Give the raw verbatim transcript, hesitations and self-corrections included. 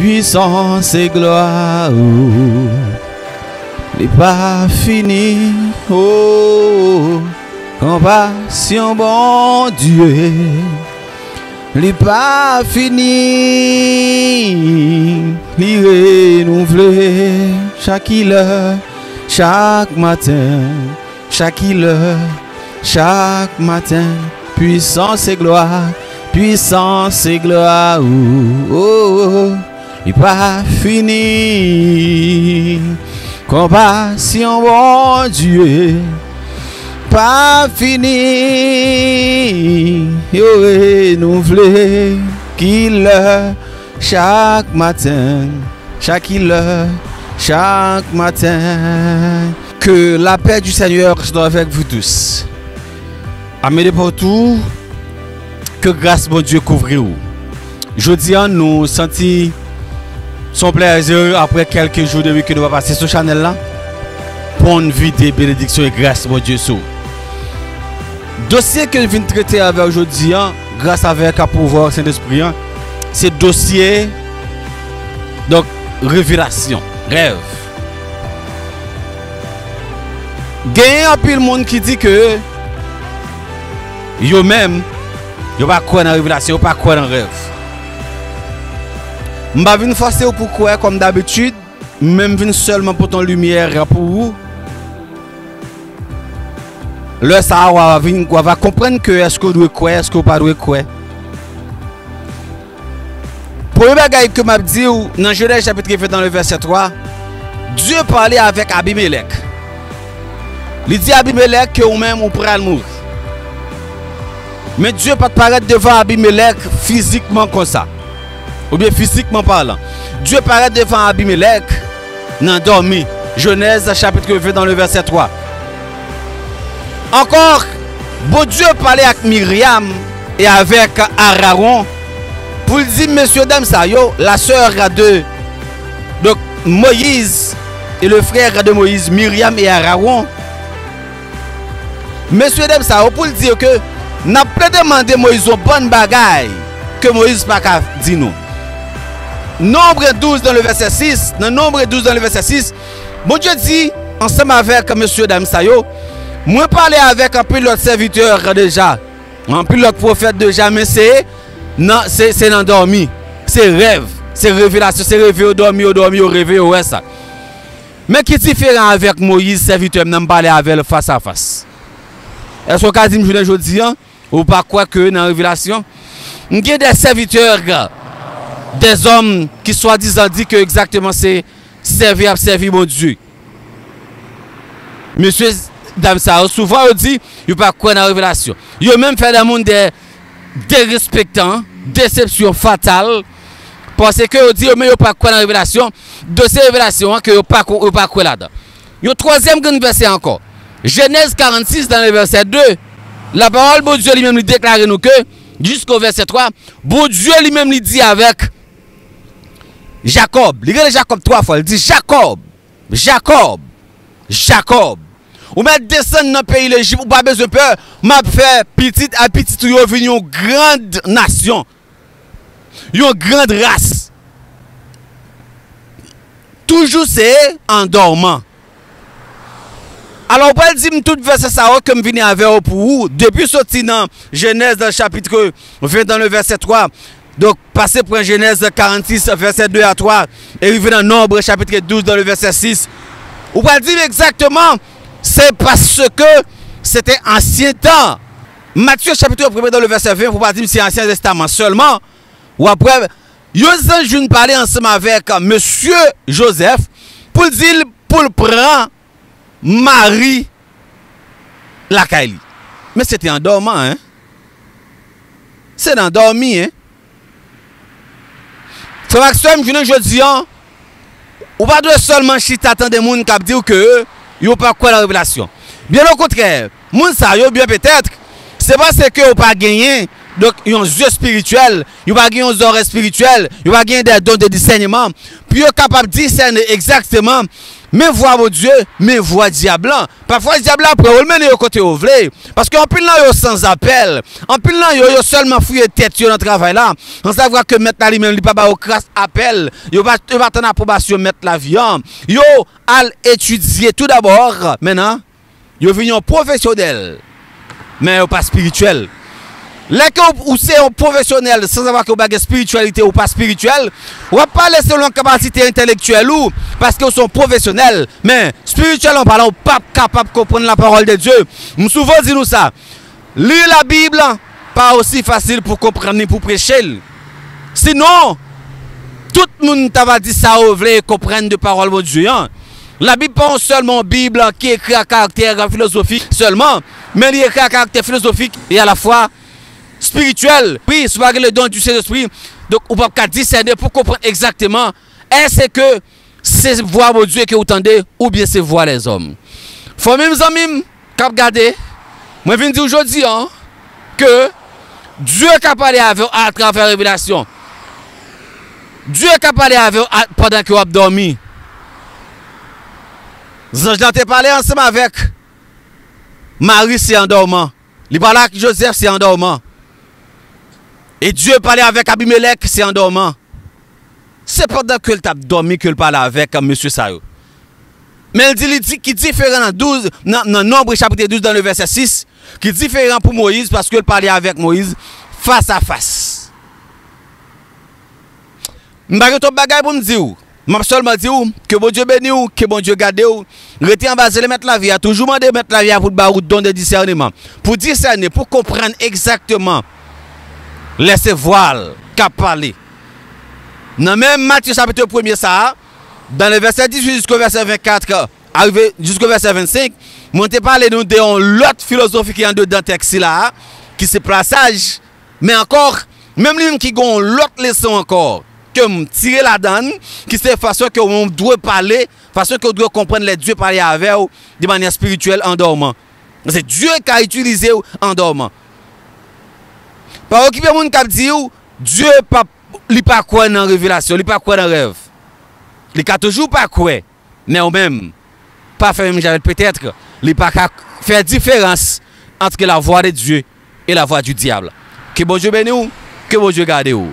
Pwisans e glwa ou, li pa fini, o, konpasyon Bondye, li pa fini, li renouvle chak lè, chak maten. Chak lè, chak maten, pwisans e glwa, pwisans e glwa ou, o, li pa fini. Konpasyon Bondye pa fini, yo renouvle ki lè, chak maten, chak lè, chak maten. Que la paix du Seigneur soit avec vous tous. Amen de partout. Que gras Bondye kouvri w. Jodi a, nou santi se yon plèzi, apre kèlke jou depi ke nou pa pase sou chanèl la, pou n vide benediksyon e gras Bondye sou w. Dosye ke n vin trete avè w jodi a, gras avèk pouvwa Sentespri an, se dosye, donk, revelasyon, rèv. Genyen anpil moun ki di ke yo menm, yo pa kwè nan revelasyon, yo pa kwè nan rèv. M pa vin fòse w pou kwè kòm dabitid, men m vin sèlman pote yon limyè pou ou. Lè sa a, w a vin, w a va konprann ke èske w dwe kwè, èske w pa dwe kwè. Premye bagay ke m ap di w, nan Jenèz chapit ven, nan le vèsè twa, Dye pale avèk Abimelèk. Li di Abimelèk ke ou menm ou pral mouri. Men Dye pa t parèt devan Abimelèk fizikman konsa, oubyen fizikman palan. Dye parèt devan Abimelèk nan dòmi. Jenèz chapit ven, nan le vèsè twa. Ankò, Bondye pale ak Miryam e avèk Arawon pou l di mesye dam sa yo, la sœur de, donc, Moïse et le frère de Moïse, Miryam e Arawon, mesye dam sa yo, pou l di yo ke n ap plede mande Moyiz yon bann bagay ke Moyiz pa ka di nou. Nonb douz nan le vèsè sis, nan Nonb douz nan le vèsè sis, Bondye di, ansanm avèk mesye dam sa yo, mwen pale avèk anpil lòt sèvitè deja, anpil lòt pwofèt deja, men se nan, se, se nan dòmi, se rèv, se revelasyon, se reve yo dòmi, yo dòmi, yo reve, yo wè sa. Men ki diferan avèk Moyiz, sèvitè m nan, m pale avè l fas a fas. Èske w ka di m jounen jodi a, ou pa kwè ke nan revelasyon, m gen de sèvitè, de zòm ki swadizan di ke egzakteman se sèvi y ap sèvi Bondye. Mesye dam sa yo, souvan yo di, yo pa kwè nan revelasyon. Yo menm fè de moun de derespektan, desepsyon fatal, paske yo di yo menm yo pa kwè nan revelasyon, dosye revelasyon an ke yo pa ko-, yo pa kwè ladan. Yon twazyèm grenn vèsè ankò. Jenèz karannsis nan le vèsè de, lapawòl Bondye li menm li deklare nou ke, jisko vèsè twa, Bondye li menm li di avèk Jakòb, li rele Jakòb twa fwa, li di, Jakòb, Jakòb, Jakòb. Ou mèt desann nan peyi Lejip, ou pa bezwen pè, m ap fè pitit a pitit ou yo vin yon gran nasyon, yon gran ras. Toujou se an dòman. Alò, ou pral di m tout vèsè sa yo ke m vini avè yo pou ou, depi soti nan Jenèz, nan chapit ven, nan le vèsè twa, donk, pase pran Jenèz karannsis, vèsè de a twa, e rive nan Nonb, chapit douz, nan le vèsè sis. Ou pral di m egzakteman, se paske se te ansyen tan. Matye, chapit premye, nan le vèsè ven, pou pa di m se Ansyen Testaman sèlman. W ap wè, yon zanj vin pale ansanm avèk mesye Jozèf pou l di l, pou l pran Mari lakay li. Men se te an dòman, en. Se nan dòmi, en. Frè m ak sè m, jounen jodi a, ou pa dwe sèlman chita tande moun k ap di w ke yo pa kwè nan revelasyon. Byen okontrè, moun sa yo, byen petèt, se paske yo pa genyen, donk, yon zye espirityèl, yo pa gen yon zòrèy espirityèl, yo pa gen de don de disèneman, pou yo kapab disène egzakteman Men vwa Bondye, men vwa dyab lan. Pafwa dyab la pran yo, l mennen yo kote yo vle. Paske anpil nan yo sanzapèl. Anpil nan yo, yo sèlman fouye tèt yo nan travay la. Sansavwa ke mèt la li menm, li pa ba yo kras apèl. Yo pa, yo pa tann apwobasyon mèt lavi an. Yo al etidye tou dabò. Mentnan, yo vin yon pwofesyonèl. Men yo pa espirityèl. Lè ke w, ou se yon pwofesyonèl, sansavwa ke w pa gen espirityalite, ou pa espirityèl, w ap pale selon kapasite entèlektyèl ou, paske w se yon pwofesyonèl. Men, espirityèlman palan, ou p ap kapab konprann la parole de Dieu. M souvan di nou sa. Li Labib pa osi fasil pou konprann li, pou preche l. Sinon, tout moun ta va di sa yo vle e konprann de pawòl Bondye an. Labib pa yon sèlman yon Bib ki ekri a karaktè filozofik sèlman, men li ekri a karaktè filozofik e alafwa espirityèl. Wi, si w pa gen le don du Saint-Esprit, donk ou p ap ka disène pou konprann egzakteman èske se vwa Bondye ke ou tande oubyen se vwa lèzòm. Fanmi m, zanmi m k ap gade, mwen vin di w jodi an ke Dye ka pale avè w atravè revelasyon. Dye ka pale avè w a, pandan ke w ap dòmi. Zanj lan te pale ansanm avèk Mari, se an dòman. Li pale ak Jozèf, se an dòman. E Dye pale avèk Abimelèk, se an dòman. Se pandan ke l t ap dòmi ke l pale avèk mesye sa yo. Men l di, li di ki diferan nan douz, nan, nan Nonb chapit douz, dan le vèsè sis, ki diferan pou Moyiz, paske l pale avèk Moyiz fas a fas. M pa gen twòp bagay pou m di w. M ap sèlman di w, ke Bondye beni w, ke Bondye gade w. Rete anba zèl Mèt lavi a, toujou mande Mèt lavi a pou l ba ou don de disèneman, pou disène, pou konprann egzakteman lè se vwa l k ap pale. Nan menm Matye chapit premye sa a, dan le vèsè dizuit jiske vèsè vennkat, arive jiske vèsè vennsenk, mwen te pale nou de yon lòt filozofi ki andedan tèks sila a, ki se plasaj, men ankò, menm li menm ki gen yon lòt leson ankò, ke m tire ladan l, ki se fason ke w dwe pale, fason ke w dwe konprann lè Dye pale avè w de manyè espirityèl an dòman. Se Dye ka itilize w an dòman. Pa okipe moun k ap di w, Dye pa, li pa kwè nan revelasyon, li pa kwè nan rèv. Li ka toujou pa kwè, men ou menm, pa fè menm jan avè l. Petèt, li pa ka fè diferans ant la voix de Dieu et la voix du diable. Ke Bondye beni w, ke Bondye gade w.